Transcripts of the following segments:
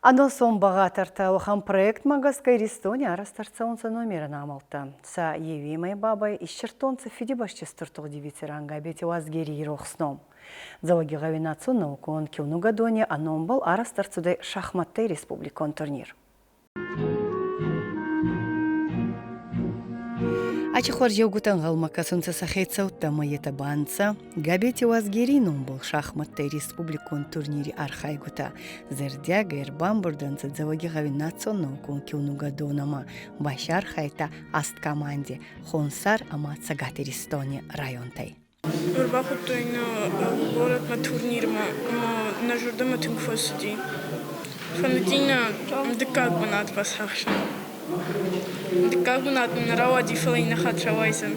Ӕносон бӕгъатӕртӕ уӕхӕн проектмӕ гӕсгӕ Иристони арӕзт ӕрцӕунцӕ номерӕн амӕлттӕ. Сӕ еуемӕй бабӕй иссердтонцӕ Фидибӕсти Стур тугъди ветеран Габети Уазгерий рохс ном. Дзӕуӕгигъӕуи национ наукон киунугӕдони ӕ номбӕл арӕзт ӕрцудӕй шахмӕттӕй республикон турнир. Ачи хуӕрзеугутӕ ӕнгъӕлмӕ кӕсунцӕ сӕ хецӕуттӕ ӕма етӕ ба ӕнцӕ Габети Уазгерий номбӕл шахмӕттӕй республикон турнири архайгутӕ зӕрдиагӕй ӕрбамбурд ӕнцӕ Дзӕуӕгигъӕуи национ наукон киунугӕдонӕмӕ, бацархайдта аст команди Хонсар ӕма Цӕгат Иристони районтӕй. Ӕрбахуыдтой нӕ горӕтмӕ турнирмӕ ӕмӕ нӕ зӕрдӕмӕ тынг фӕцыди. Фӕндыди нӕ дыккаг бынат бацахсын. Дыккаг бынат нын нӕ рауади, фӕлӕ иннӕ хатт рауайдзӕн.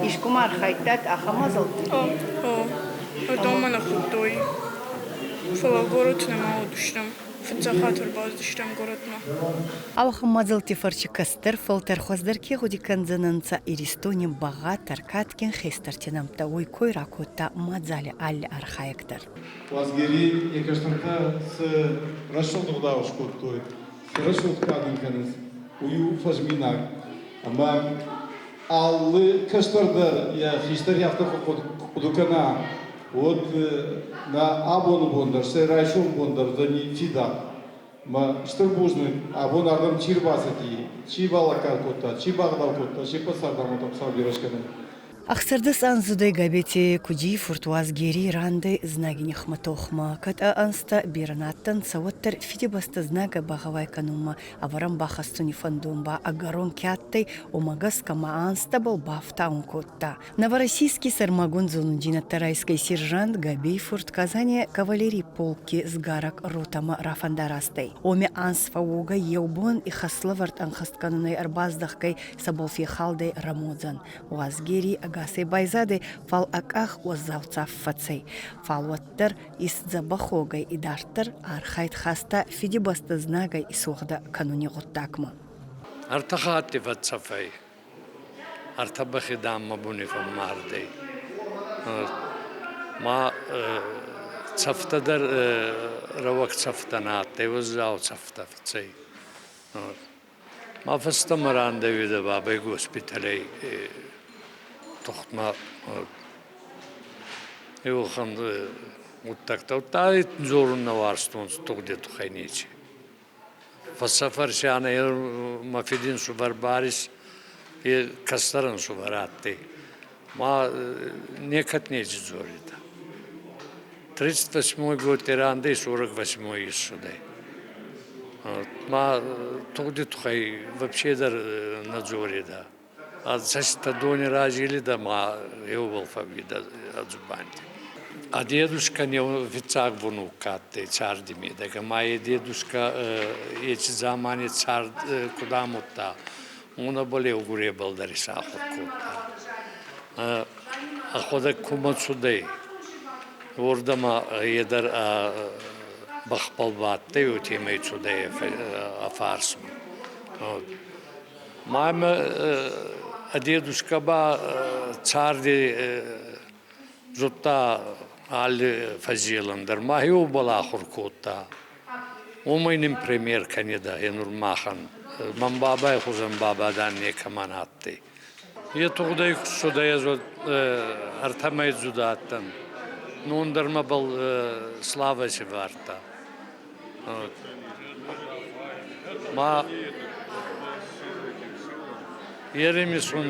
Искуы ма архайдтат ахӕм мадзӕлтты? О, о. Уыдонмӕ нӕ хуыдтой. Фӕлӕ горӕты нӕма уыдыстӕм. Фыццаг хатт ӕрбацыдыстӕм горӕтмӕ. Ауӕхӕн мадзӕлтти фӕрци кӕстӕр фӕлтӕр хуӕздӕр ке гъуди кӕндзӕнӕнцӕ Иристони бӕгъатӕр кадгин хестӕрти нӕмттӕ, уой кой ракодта мадзали алли архайӕг дӕр. Уазгери йӕ кӕстӕртӕ цы рӕсугъд ӕгъдау скодтой, цы рӕсугъд кад ын кӕнынц, уый у фӕзминаг. Ӕмӕ алы кӕстӕр дӕр йӕ хистӕр афтӕ куы хъуыды кӕна, уӕд нӕ абоны бон дӕр, стӕй райсом бон дӕр уыдзӕни фидар. Мӕ стыр бузныг, абон ардӕм чи рбацыди, чи балӕггад кодта, чи багъдау кодта, се ппӕт цардамонд Хуыцау бирӕ скӕнӕд. Ӕхсӕрдӕс анздзудӕй Габети Кудий-фурт Уазгерий рандӕй знаги нихмӕ тохмӕ. Кӕд ӕ ӕнзтӕ берӕ нӕ адтӕнцӕ, уӕддӕр Фидибӕстӕ знагӕй багъӕуай кӕнунмӕ ӕвӕрӕн бахӕссуни фӕндон ба ӕгӕрон ке адтӕй, уомӕ гӕсгӕ ма ӕнзтӕбӕл бафтаун кодта. Новороссийски сӕрмагонд зонундзийнӕдтӕ райсгӕй сержант Габей-фурт Казани кавалерий полкки сгарӕг ротӕмӕ рафӕндараст ӕй. Уоми анз фӕууогӕй еу бон ихӕслӕвӕрд ӕнхӕст кӕнунӕй ӕрбаздӕхгӕй сӕбӕл фехалдӕй рӕмодзӕн. Уазгерий ӕгасӕй байзадӕй, фал ӕ къах уӕззау цӕф фӕцӕй. Фал уӕддӕр исдзӕбӕх уогӕй идарддӕр архайд хаста Фидибӕстӕ знагӕй исуӕгъдӕ кӕнуни гъуддагмӕ. Ӕртӕ хатти фӕццӕф ӕй. Ӕртӕ бӕхи, дам, мӕ буни фӕммардӕй. Ма цӕфтӕ дӕр рӕуӕг цӕфтӕ нӕ адтӕй, уӕззау цӕфтӕ фӕцӕй. Ма фӕстӕмӕ рандӕуидӕ бабӕй госпитӕлӕй тухтмӕ еуӕхӕн гъуддӕгтӕ. Удта дзорун нӕ уарзтонцӕ тугъди туххӕй неци. Фӕсафӕрсианӕ мӕ фиди ӕнсувӕр Барис е кӕстӕр ӕнсувӕр адтӕй. Ма некӕд неци дзоридӕ. 38 год рандӕй 48 иссудӕй. Ма тугъди туххӕй вообще дӕр нӕ дзоридӕ. А цӕстӕ дони разилидӕ ма еубал фӕууидӕ дзубанди. А дедушка не фиццаг внук адтӕй царди медӕгӕ, ма е дедушка еци дзамани цард куд амудта, уонӕбӕл еугуребӕл дӕр исахур кодта. Ӕхуӕдӕг кумӕ цудӕй, уордӕмӕ е дӕр ӕ бӕхбӕл бадтӕй, уотемӕй цудӕй ӕ фарсмӕ. Мамӕ ӕ дедушка ба царди зудта алли фӕззелӕн дӕр, ма еубӕл ахур кодта. Уомӕй нин пример кӕнидӕ е нур махӕн. Мӕн бабай хузӕн баба дан некӕмӕн адтӕй. Е тугъдӕй цудӕй ӕз ӕртӕмӕйдзуд адтӕн. Нун дӕр мӕбӕл славӕ сивардта. Ма еримисун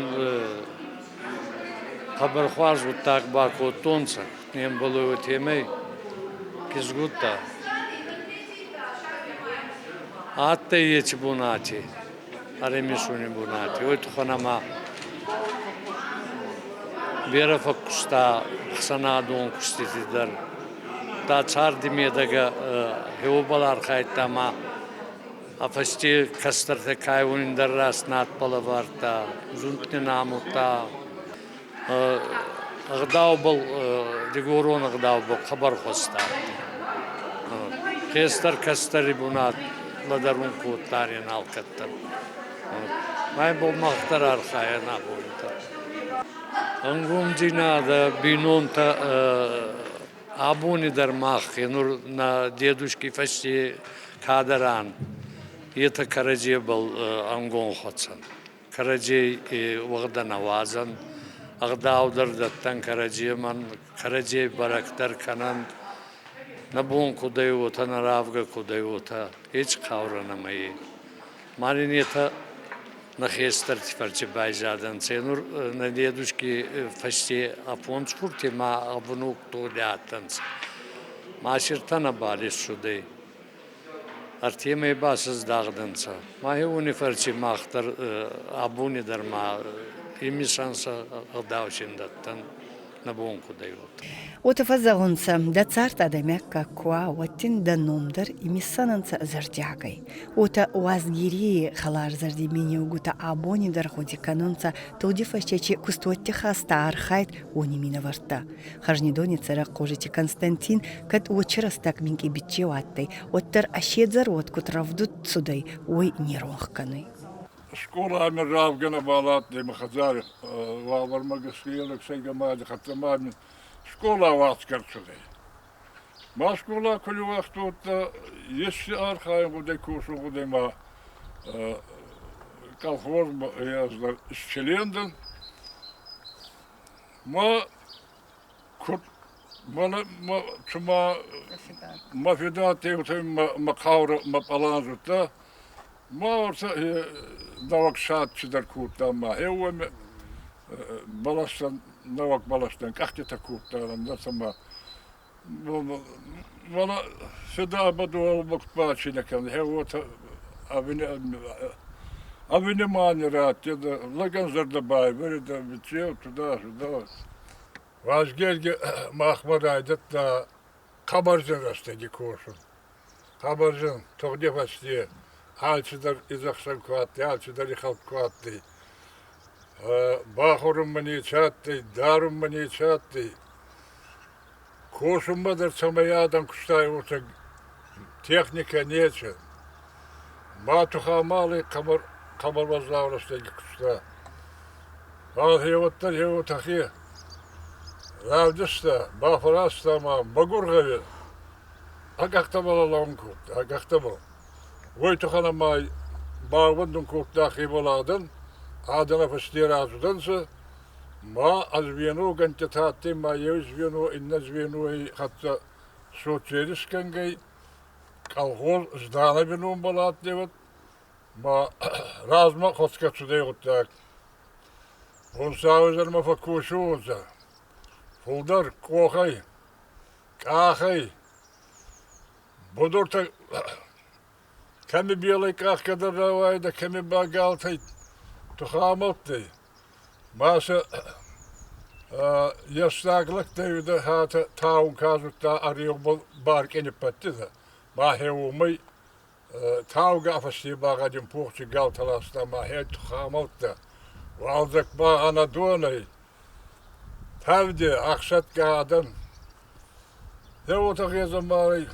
хъӕбӕр хуарз гъуддаг бакодтонцӕ не мбӕлуй уотемӕй кизгуттӕ. Адтӕй еци бунати, ӕримисуни бунати. Уой туххӕн ӕма берӕ фӕккуста ӕхсӕнадон кустити дӕр. Та царди медӕгӕ хеуобӕл архайдта ма ӕ фӕсте кӕстӕртӕ кайуни дӕр раст надбӕл ӕвардта, зундти намудта. Ӕгъдаубӕл, дигорон ӕгъдаубӕл хъӕбӕр хуӕст адтӕй. Хестӕр кӕстӕри бунат лӕдӕрун кодта алкӕддӕр. Ма ибӕл мах дӕр архайӕн абони дӕр. Ӕнгомдзийнадӕ бийнонтӕ абони дӕр мах нур нӕ дедушки фӕсте Кадӕрӕн етӕ кӕрӕдзебӕл ӕнгон хуӕцӕн, кӕрӕдзей уӕгъдӕ нӕ уадзӕн, ӕгъдау дӕр дӕттӕн кӕрӕдземӕн, кӕрӕдзей бӕрӕг дӕр кӕнӕн. Нӕ бон куд ӕй, уотӕ, нӕ равгӕ куд ӕй, уотӕ. Еци хъаурӕ нӕмӕ е. Ма нин етӕ нӕ хестӕрти фӕрци байзадӕнцӕ. Нур нӕ дедушки фӕсте ӕ фондз фурти ма ӕ внук тугъди адтӕнцӕ. Ма сиртӕ нӕбал иссудӕй. Ӕртемӕй ба сӕздагъдӕнцӕ. Ма уони фӕрци мах дӕр абони дӕр ма имисӕн сӕ ӕгъдау син дӕттӕн, нӕ бон куд ӕй, уотӕ. Уотӕ фӕззӕгъунцӕ, дӕ цард адӕймагкаг ку уа, уӕд дин дӕ ном дӕр имиссӕнӕнцӕ зӕрдиагӕй. Уотӕ Уазгирийи хӕларзӕрди менеугутӕ абони дӕр гъуди кӕнунцӕ тугъди фӕсте чи кустуӕтти хаста архайд, уони минӕвӕрттӕ. Хӕзнидони цӕрӕг Хъожити Константин кӕд уочи рӕстӕг минкъий биччеу адтӕй, уӕддӕр ӕ седзӕр уод куд рӕвдуд цудӕй, уой не ронх кӕнуй. Скъоламӕ равгӕ нӕбал адтӕй мӕ хӕдзари уавӕрмӕ гӕсгӕ еунӕг сӕйгӕ мади хӕццӕ ма мин скъола уадзгӕ ӕрцудӕй. Ма скъола ку ниууагътонцӕ, ести архайун гъудӕй, косун гъудӕй ма колхозмӕ ӕз дӕр исчелен дӕн. Ма куд мӕнӕ цума мӕ фидӕ теутӕй мӕ хъаурӕ мӕ пълан зудта, ма уотӕ нӕуӕг сад цидӕр кодта ма еуеми бӕлӕстӕн нӕуӕг бӕлӕстӕн къӕхтитӕ кодта ӕндӕр ма мӕнӕ фидӕ ба дуалбӕг бачийнӕ кӕнуй, гье уотӕ ӕвнимани раттидӕ, лӕгӕн зӕрдӕ байвӕридӕ, биццеу туда-сюда. Уазгерги махмӕ райдӕдта хъӕбӕрзин рӕстӕги косун. Хъӕбӕрзин тугъди фӕсте алцидӕр изӕхсӕн ку адтӕй, алцидӕр ихӕлд ку адтӕй. Бахорунмӕ неци адтӕй, дарунмӕ неци адтӕй. Косунмӕ дӕр цӕмӕй адӕм кустайуонцӕ, техникӕ неци. Ма тухамалӕй хъӕбӕр хъӕбӕр уӕззау рӕстӕги куста. Фал хеуӕттӕ хеуотӕхе равдиста, бафӕразта ма мӕгур гъӕуи ӕ къӕхтӕбӕл ӕрлӕуун кодта, ӕ къӕхтӕбӕл. Уой туххӕн ӕма баууӕндун кодта хебӕл адӕн, адӕн ӕ фӕсте рацудӕнцӕ, ма ӕзвеногӕнттӕ адтӕй ма еу звено, иннӕ звеной хӕццӕ соцерис кӕнгӕй, колхоз Жданови номбӕл адтӕй, ма размӕ хуӕцгӕ цудӕй гъуддаг. Бонсауизӕрмӕ фӕккосуонцӕ, фулдӕр къохӕй, къахӕй, будуртӕ кӕми белӕй къахгӕ дӕр рауайидӕ, кӕми ба галтӕй тухамӕлттӕй. Ма сӕ естаг лӕгтӕй хатӕ таун ка зудта, ӕреубӕл баркъе ниппӕттидӕ. Ма хе уомӕй таугӕ фӕсте багъӕдин пухти галтӕ ласта ма хе тухамӕлттӕ. Уалдзӕг ба ӕнӕдонӕй тӕвди ӕхсӕтгӕ адӕн. Е уотӕ гъезӕмарӕй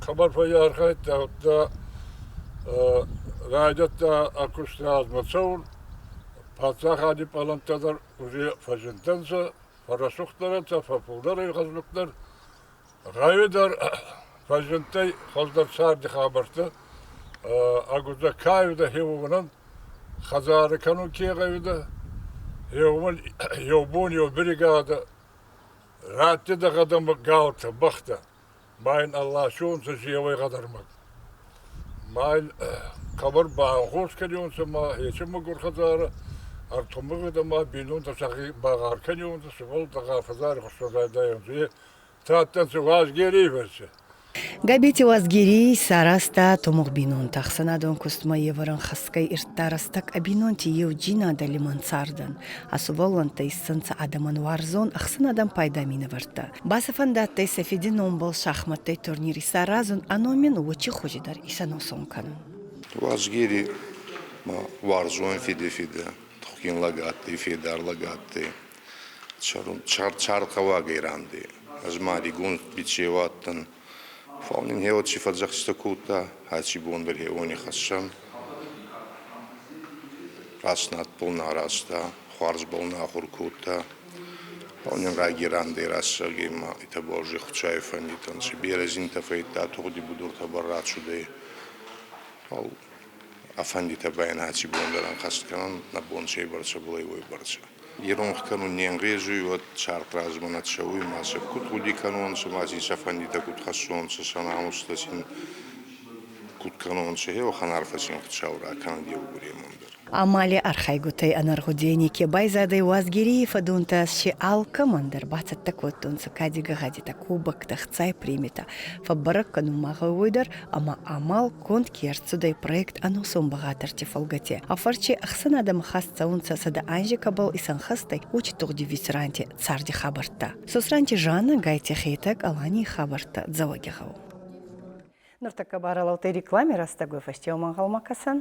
хъӕбӕр фӕййархайдта, удта райдӕдта ӕ куст размӕ цӕун. Паддзахади пълӕнттӕ дӕр уже фӕззиндтӕнцӕ, фӕррӕсугъддӕр ӕнцӕ, фӕффулдӕр ӕй гъӕздугдӕр. Гъӕуи дӕр фӕззиндтӕй хуӕздӕр царди хабӕрттӕ. Ӕгудзӕг ка уидӕ, хеуонӕн хӕдзарӕ кӕнун ке гъӕуидӕ, еумӕ еу бон еу бригадӕ раттидӕ гъӕдӕмӕ галтӕ, бӕхтӕ, ма ин ӕрласионцӕ зеуӕй гъӕдӕрмӕг. Ма ин хъӕбӕр баанхос кӕнионцӕ ма еци мӕгур хӕдзарӕ ӕртумугъидӕ ма бийнонтӕ сӕхе багъар кӕнионцӕ, сувӕллӕнттӕ гъар хӕдзари хуссун райдайонцӕ. Е адтӕнцӕ Уазгерий фӕрци. Габети Уазгерий исаразта тумугъ бийнонтӕ ӕхсӕнадон кустмӕ евӕрӕн хӕсгӕй ирдта рӕстӕг ӕ бийнонти еу джийнадӕ лимӕн цардан. Ӕ сувӕллӕнттӕ иссӕнцӕ адӕмӕн уарзон, ӕхсӕнадӕн пайда минӕвӕрттӕ. Ба сӕ фӕндадтӕй сӕ фиди номбӕл шахмӕттӕй турнир исаразун, ӕ ном ин уочи хузи дӕр исӕносон кӕнун. Уазгери ма уарзон фиди фидӕ, тухгин лӕг адтӕй, федар лӕг адтӕй. Чархъӕуагӕй ранди. Ӕз ма ӕригон бичеу адтӕн. Фал нин хеуӕт ци фӕдзӕхстӕ кодта, аци бон дӕр хеуони хӕссӕн. Раст надбӕл нӕ аразта, хуарзбӕл нӕ ахур кодта. Фал нин раги рандӕй рӕсӕги ма итӕ Божий Хуцауи фӕндитӕн ци берӕ зинтӕ фӕййидта, тугъди будуртӕбӕл рацудӕй. Фал афӕндитӕ ба ин аци бон дӕр ӕнхӕст кӕнӕн, нӕ бон цӕйбӕрцӕбӕл ӕй, уойбӕрцӕ. Иронх кӕнун не нгъезуй, уӕд цард размӕ нӕ цӕуй, ма сӕ куд гъуди кӕнонцӕ, ма син сӕ фӕндитӕ куд хӕссонцӕ, сӕ намустӕ син куд кӕнонцӕ, гъе уӕхӕн арфӕ син Хуцау ракӕнӕд еугуремӕн дӕр. Амали архайгутӕй ӕнӕргъудийӕй неке байзадӕй Уазгерийи фӕдонтӕ си алкӕмӕн дӕр бацӕттӕ кодтонцӕ кади гӕгъӕдитӕ, кубоктӕ, хцай премитӕ. Фӕббӕрӕг кӕнунмӕ гъӕуй дӕр ӕма амал конд ке ӕрцудӕй проект ӕносон бӕгъатӕрти фӕлгӕти. Ӕ фӕрци ӕхсӕнадӕмӕ хаст цӕунцӕ 100 анзи кӕбӕл исӕнхӕст ӕй, уоци тугъди ветеранти царди хабӕрттӕ. Сосранти Жанна, Гайти Хетӕг, Аланийи хабӕрттӕ, Дзӕуӕгигъӕу. Нуртӕккӕ баралаутӕй реклами рӕстӕгуй фӕстеуӕмӕ ӕнгъӕлмӕ кӕсӕн.